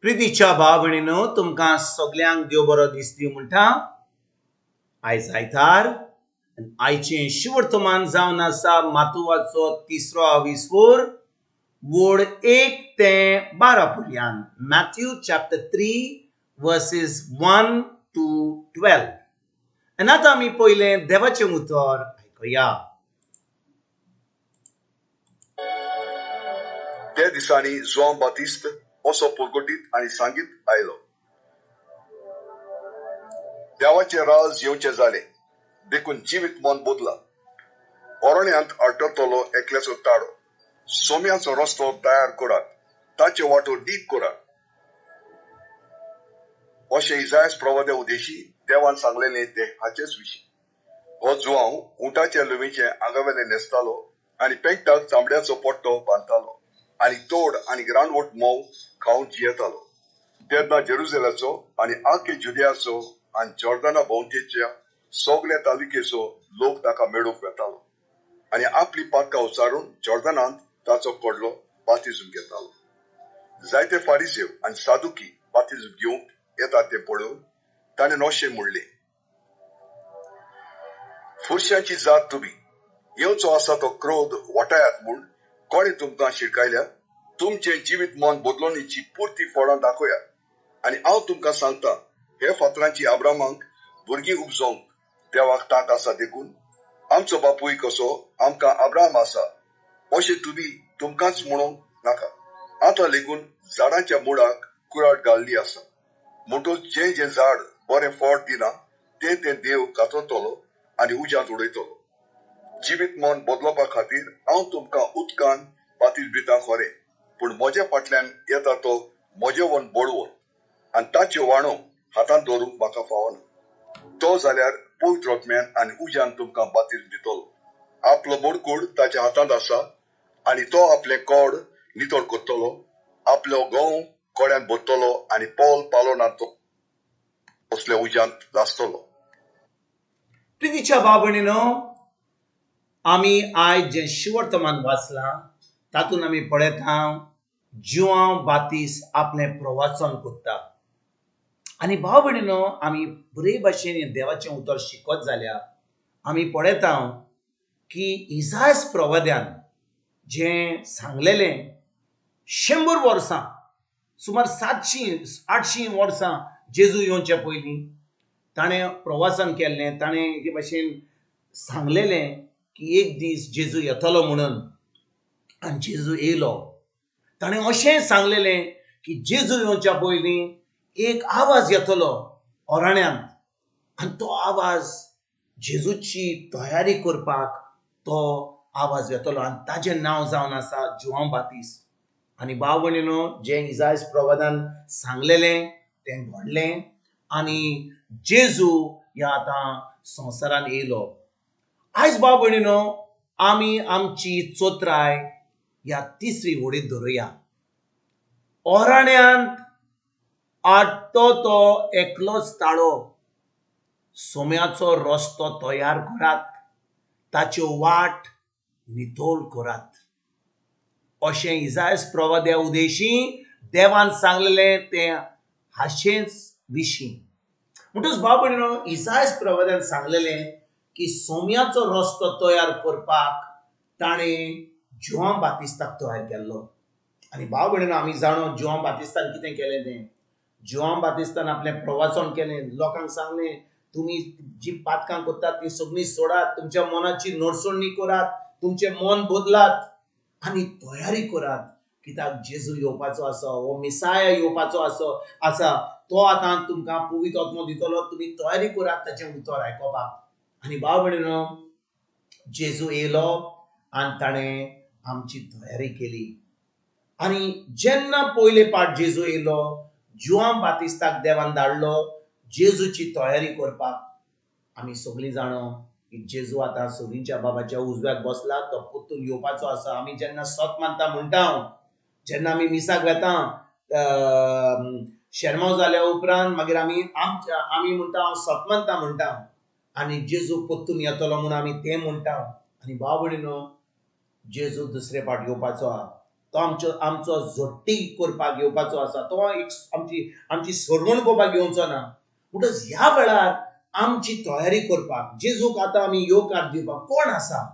प्रितीच्या भाव भयणीनो, तुमकां सगल्यांक देव बरो दीस दिवं म्हणटा. आयज आयतार आनी आयचें शिवर्तमान जावन आसा मातुवाचो तिसरो आविस्वोर, वोड 1 ते 12 पर्यंत. Matthew chapter 3 verses 1 to 12. आनी आतां आमी पयलें देवाचें उतर आयकुया. त्या दिसांनी जुआंव बातिस्त असो परगटीत आनी सांगीत आयलो, देवाचें राज येवचें जालें, देखून जिवीत मन बदला. अरण्यांत आटतलो एकल्याचो ताळो, सोम्याचो रस्तो तयार करात, ताचे वाटो डीप करात, अशें इजायस प्रवाद्या उदेशी देवान सांगलेलें तें हाचेच विशीं. हो जुआंव उंटाच्या लुवीचें आंगावेलें न्हेसतालो आनी पेंकटाक चामड्याचो पट्टो बांदतालो आनी तोड आनी रानवट म्होंव खावन जियेतालो. तेन्ना जेरुजलेमाचो आनी आख्खे जुदयाचो आनी जॉर्दना भोंवतेच्या सगल्या तालुकेचो लोक ताका मेळूंक वेतालो आनी आपली पातकां उचारून जॉर्दनांत ताचो कडलो बातिज्म घेतालो. जायते फारिसेव आनी सादुकी बातिज्म घेवंक येतात तें पळोवन ताणें अशें म्हणलें, फुरशांची जात तुमी, येवचो आसा तो क्रोध वाटायात म्हूण कोणें तुमकां शिडकायल्या? तुमचें जिवीत मन बदलोवणेची पुरती फळां दाखयात. आनी हांव तुमकां सांगता, हे फातरांची आब्रामाक भुरगीं उपजोवंक देवाक तांक आसा. देखून आमचो बापूय कसो आमकां आब्राम आसा अशें तुमी तुमकांच म्हणूंक नाका. आतां लेगून झाडांच्या मुळाक कुराड घाल्ली आसा. म्हणटच जें जें झाड बरें फळ दिना तें तें देव कातरतलो आनी उज्यांत उडयतलो. जिवीत मन बदलपा खातीर हांव तुमकां उदकान बातीज दिता खरें, पूण म्हज्या फाटल्यान येता तो म्हजे वन बळवंत आनी ताच्यो वाणो हातांत दवरूंक म्हाका फावना. तो जाल्यार पवित्र आत्म्यान आनी उज्यान तुमकां बातीज दितलो. आपलो मडकूड ताच्या हातांत आसा आनी तो आपलें कोड नितळ करतलो, आपलो गंव कोड्यांत भरतलो आनी पोल पालो ना तो असल्या उज्यांत लासतलो. प्रितीच्या भाव भयणीनो, आमी आयज जें शिवर्तमान वाचलां तातूंत आमी पळयता जुआंव बातीस आपलें प्रवाचन करता. आनी भाव भयणीनो, आमी बरे भाशेन देवाचें उतर शिकत जाल्यार आमी पळयता की इजायस प्रवाद्यान जें सांगलेलें 100 वर्सां, सुमार 700-800 वर्सां जेजू येवचे पयलीं ताणें प्रवासन केल्लें. ताणें एके भाशेन सांगलेलें की एक दीस जेजू येतलो म्हणून, आनी जेजू येयलो. ताणें अशें सांगलेलें की जेजू येवच्या पयलीं एक आवाज येतलो अरण्यांत, आनी तो आवाज जेजूची तयारी करपाक तो आवाज येतलो, आनी ताजें नांव जावन आसा जुआंव बातीस. आनी भाव भयणीनो, जें इजायस प्रवादान सांगलेलें तें घडलें आनी जेजू ह्या आतां संवसारान येयलो. आयज भाव भयणीनो, आमी आमची चोत्राय ह्या तिसरी वडीत धरुया. अरण्यांत आडटो तो एकलोच ताळो, सोम्याचो रस्तो तयार करात, ताच्यो वाट नितळ करात, अशें इजायस प्रवाद्या उदेशी देवान सांगलेलें तें हाशेंच विशीं. म्हणटच भाव भयणीनो, इजायस प्रवाद्यान सांगलेलें की सोम्याचो रस्तो तयार करपाक ताणें जुआंव बातिस्ताक तयार केल्लो. आनी भाव भयणीनो, आमी जाणो जुआंव बातिस्तान कितें केलें तें. जुआंव बातिस्तान आपलें प्रवाचन केलें, लोकांक सांगलें तुमी जी पातकां करतात ती सगळीं सोडात, तुमच्या मनाची नडसणी करात, तुमचें मन बदलात आनी तयारी करात, कित्याक जेजू येवपाचो आसा, हो मिसाया येवपाचो आसा, तो आतां तुमकां पवित्र आत्मो दितलो, तुमी तयारी करात ताचें उतर आयकोपाक. आनी भाव भयणीनो, जेजू येयलो आनी ताणें आमची तयारी केली. आनी जेन्ना पयले पाट जेजू येयलो, जुआंव बातिस्ताक देवान धाडलो जेजूची तयारी करपाक. आमी सगळीं जाणो की जेजू आतां सगळींच्या बाबाच्या उजव्याक बसला, तो परतून येवपाचो आसा. आमी जेन्ना सत मानता म्हणटा, जेन्ना आमी मिसाक वेता शेरमांव जाल्या उपरांत मागीर आमी आमी म्हणटा हांव सत मानता म्हणटा, आनी जेजू परतून येतलो म्हूण आमी तें म्हणटा. आनी भाव भयणीनो, जेजू दुसरे फावट येवपाचो आहा. तो आमचो आमचो झोट्टी करपाक येवपाचो आसा. तो एक आमची आमची सरवण करपाक येवचो ना. म्हणटच ह्या वेळार आमची तयारी करपाक जेजूक आतां आमी येवकार दिवपाक कोण आसा?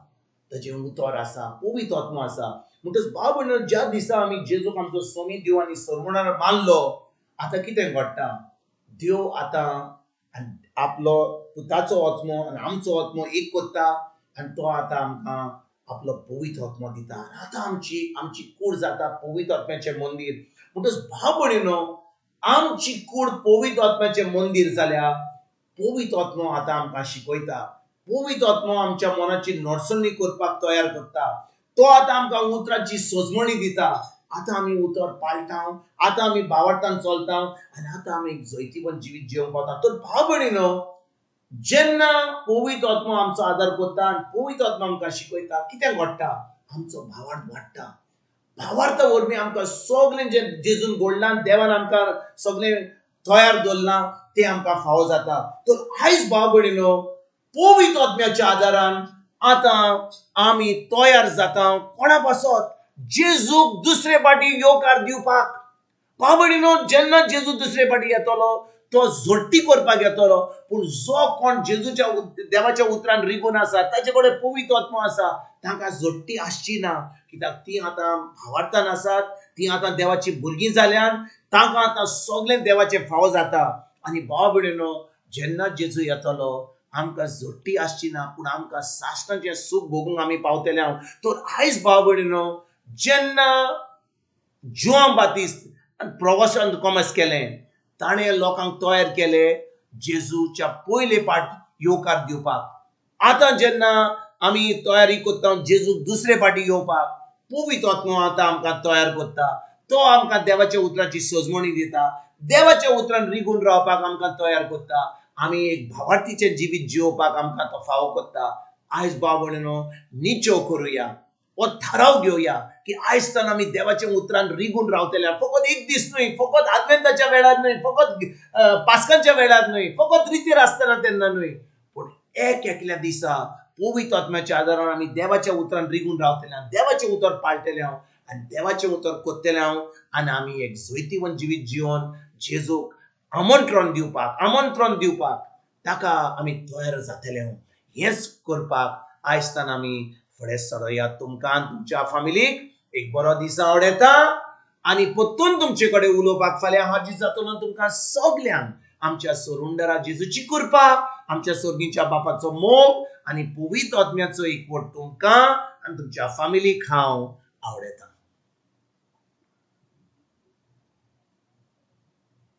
ताचें उतर आसा, पवित्र आत्मो आसा. म्हणटच भाव भयणो, ज्या दिसा आमी जेजूक आमचो स्वामी देव आनी सरवणार मानलो, आतां कितें घडटा? देव आतां आपलो पुताचो आत्मो आनी आमचो आत्मो एक करता आनी तो आतां आमकां आपलो पवित्र आत्मो दिता. आनी आतां आमची आमची कूड जाता पवित्र आत्म्याचें मंदीर. म्हणटच भाव भयणीनो, आमची कूड पवित्र आत्म्याचें मंदीर जाल्या पवित्र आत्मो आतां आमकां शिकयता. पवित्र आत्मो आमच्या मनाची नडसणी करपाक तयार करता. तो आतां आमकां उतराची सजमणी दिता. आतां आमी उतर पाळटा, आतां आमी भावार्थान चलता आनी आतां आमी एक जैतिवंत जिवीत जिवंक पावता. तर भाव भयणीनो, जेन्ना पवित्र आत्मो आमचो आदार करता आनी पवित्र आत्मो आमकां शिकयता, कितें घडटा? आमचो भावार्थ वाडटा. भावार्था वरवीं आमकां सगळें जें जेजून घडलां, देवान आमकां सगळें तयार दवरलां, तें आमकां फावो जाता. तर आयज भाव भयणीनो, पवित्र आत्म्याच्या आदारान आतां आमी तयार जाता. कोणा पासत? जेजूक दुसरे फावटी येवकार दिवपाक. भाव भयणीनो, जेन्ना जेजू दुसरे फावटी येतलो तो झोट्टी करपाक येतलो. पूण जो कोण जेजूच्या देवाच्या उतरान रिगून आसा, ताचे कडेन पवित्र आत्मो आसा, तांकां झोट्टी आसची ना. कित्याक ती आतां भावार्थान आसात, ती आतां देवाची भुरगीं जाल्यान तांकां आतां सगळें देवाचें फावो जाता. आनी भाव भयणीनो, जेन्ना जेजू येतलो आमकां झोट्टी आसची ना, पूण आमकां साश्टांचें सूख भोगूंक आमी पावतले हांव. तर आयज भाव भयणीनो, जेन्ना जुआंव बातिस्त प्रवचन कॉमर्स केलें, ताणें लोकांक तयार केले जेजूच्या पयले पाट येवकार दिवपाक. आतां जेन्ना आमी तयारी करता जेजूक दुसरे फावटी येवपाक, पवित्र आत्मो आतां आमकां तयार करता. तो आमकां देवाच्या उतराची सजमणी दिता. देवाच्या उतरान रिगून रावपाक आमकां तयार करता. आमी एक भावार्थीचें जिवीत जियोवपाक आमकां तो फावो करता. आयज भाव भयणीनो, निचेव करुया, हो थाराव घेवया की आयज तान आमी देवाच्या उतरान रिगून रावतले. फकत एक दीस न्हय, फकत आदवेंताच्या वेळार न्हय, फकत पास्कांच्या वेळार न्हय, फकत रितीर आसतना तेन्ना न्हय, पूण एक एकल्या दिसा पवित्र आत्म्याच्या आदारान आमी देवाच्या उतरान रिगून रावतले, देवाचें उतर पाळटले हांव आनी देवाचें उतर करतले हांव. आनी आमी एक जैतिवंत जिवीत जिवन जेजूक आमंत्रण दिवपाक, आमंत्रण दिवपाक ताका आमी तयार जातले हांव. हेंच करपाक आयज तान आमी फुडें सरोया. तुमकां तुमच्या फामिलीक एक बरो दीस आवडटा आनी परतून तुमचे कडेन उलोवपाक फाल्यां हाजीर जातलो. तुमकां सगल्यांक आमच्या सोरुंडरा जेजूची कृपा, आमच्या सोर्गीच्या बापाचो मोग आनी पवित्र आत्म्याचो एकवट तुमकां आनी तुमच्या फामिलीक हांव आवडटा.